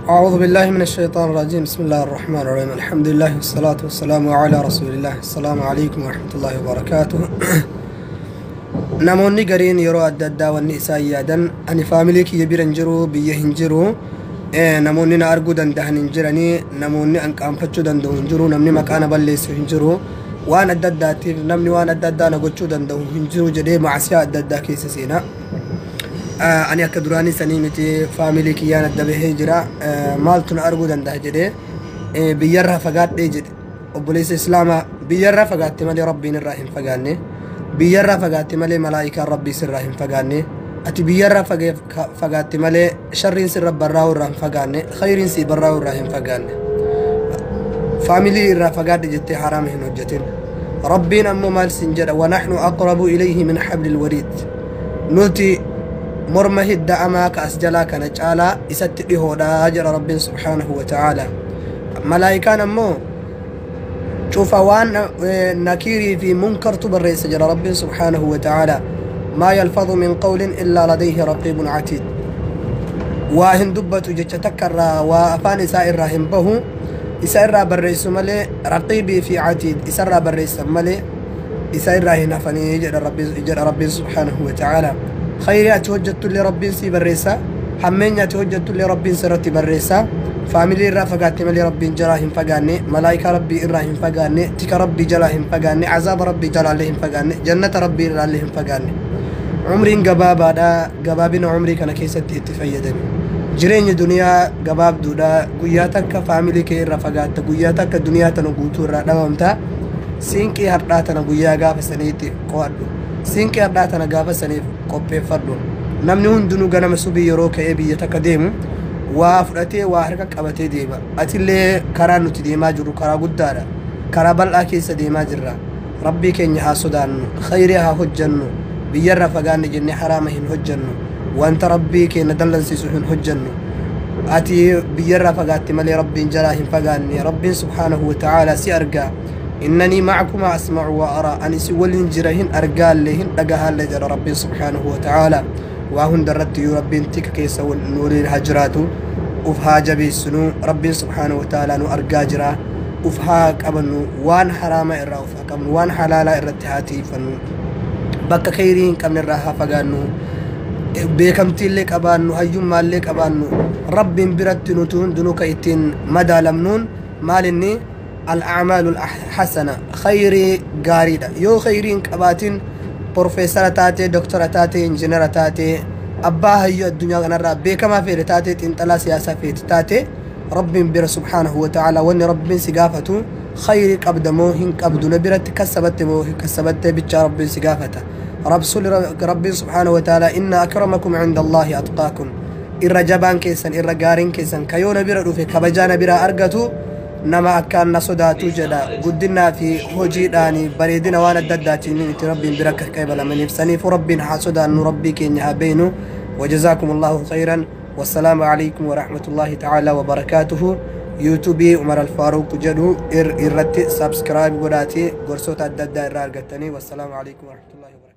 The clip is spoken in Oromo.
أعوذ بالله من الشيطان الرجيم. بسم الله الرحمن الرحيم. الحمد لله والصلاة والسلام على رسول الله. السلام عليكم ورحمة الله وبركاته. Namoonni gariin yeroo adda addaa wanni isaan yaadan, ani faamilii kiyya bira hin jiru, biyya hin jiru, namoonni na arguu danda'an hin jiranii, namoonni an qaanfachuu danda'u hin jiru, namni maqaa na balleessu hin jiru, waan adda addaatiif namni waan adda addaa na gochuu danda'u hin jiru jedhee maasiyaa adda addaa keessa seena. Ani akka duraanii sanii miti, faamilii kiyyaan adda bahee jira, maaltu na arguu danda'a jedhee biyyarraa fagaadhee jedhe. Obboleessa Islaamaa, biyyarraa fagaatte malee Rabbiin irraa hin fagaanne. Biyyarraa fagaatte malee malaa'ikaan Rabbii sirraa hin fagaanne. Ati biyyarraa fagaatte malee sharriin sirra barraa'u irraa hin fagaanne, khayriin si barraa'u irraa hin fagaanne. Faamilii irraa fagaadhe jettee haraama hin hojjetin. Rabbiin ammoo maal sin jedha? ونحن أقرب إليه من حبل الوريد. Nuti morma hidda amaa ka as jalaa kana caalaa isatti dhihoodha jedha Rabbiin سبحانه وتعالى. Malaayikaan ammoo cufa waan nakiirii fi munkartu barreessa jedha Rabbiin سبحانه وتعالى. ما يلفظ من قول إلا لديه رقيب عتيد. Waa hin dubbatu, jecha takka irraa waa afaan isaa irraa hin bahu, isa irraa barreessu malee, raqiibii fi catiid isa irraa barreessan malee isa irraa hin hafanii jedha Rabbiin سبحانه وتعالى. Khayrii ati hojjettullee Rabbiin sii barreessa, hammeenya ati hojjettullee Rabbiin sirratti barreessa. Faamilii irraa fagaatte malee Rabbiin jalaa hin fagaanne, malaayikaa Rabbii irraa hin fagaanne, tika Rabbii jalaa hin fagaanne, azaaba Rabbii jalaallee hin fagaanne, jannata Rabbii irraallee hin fagaanne. Umriin gabaabaadha. Gabaabina umrii kana keessatti itti fayyadami. Jireenya duniyaa gabaabduudha. Guyyaa takka faamilii kee irraa fagaatta, guyyaa takka duniyaa tana guutuu irraa dhabamta. Siinqii hardhaa tana guyyaa gaafa saniitti qo'adhu, siinqii hardhaa tana gaafa saniif qopheeffadhu. Namni hundinuu ganama subii yeroo ka'ee biyya takka deemu waa fudhatee, waa harka qabatee deema. Atillee karaa nuti deemaa jirru karaa guddaadha, karaa bal'aa keessa deemaa jirra. Rabbii keenya haa sodaannu, khayrii haa hojjannu. Biyyarra fagaanne jennee haraama hin hojjannu, wanta Rabbii keenya dallansiisu hin hojjannu. Ati biyyarraa fagaatte malee Rabbiin jalaa hin fagaanne. Rabbiin سبحانه وتعالى si argaa. إنني معكما أسمع وأرى. Ani si waliin jira, hin argaallee hin dhagahaallee jedha Rabbiin سبحانه وتعالى. Waa hunda irratti iyyuu Rabbiin tika keessa nu waliin haa jiraatu. Uf haa jabeessinu. Rabbiin سبحانه وتعالى nu argaa jira. Uf haa qabannu, waan haraama irraa uf haa qabnu, waan halaalaa irratti haa tiifannu, bakka khayrii hin qabne irraa haa fagaannu. Beekamtiillee qabaannu, hayyummaallee qabaannu, Rabbiin biratti nuti hundinuu ka ittiin madaalamnuun maalinni? الأعمال الحسنة, khayrii gaariidha. Yoo khayrii hin qabaatin, profeesara taate, doktora taate, injinara taate, abbaa hayyuu addunyaa kanarraa beekamaa fedhe taate, xiinxalaa siyaasaa feete taate, Rabbiin bira سبحانه وتعالى wanni Rabbiin si gaafatu khayrii qabda moo hin qabdu, na biratti kassabatte moo hin kassabatte bichaa Rabbiin si gaafata. Rabbiin سبحانه وتعالى إن أكرمكم عند الله أتقاكم. Irra jabaan keessan, irra gaariin keessan, kayoo na bira dhufe kabajaa na biraa argatu nama akkaan na sodaatu jedha. Guddinaa fi hojiidhaan, bareedina waan adda addaatiin itti Rabbiin bira akka qeebalamaniif. Saniifuu Rabbiin haa sodaannu, Rabbii keenya haa beeynu. وجزاكم الله خيرا والسلام عليكم ورحمة الله تعالى وبركاته. Yuutuubii Umar Alfaaruq jedhu irratti subscribe godhaati gorsoota adda addaa irraa argattanii. والسلام عليكم ورحمة الله وبركاته.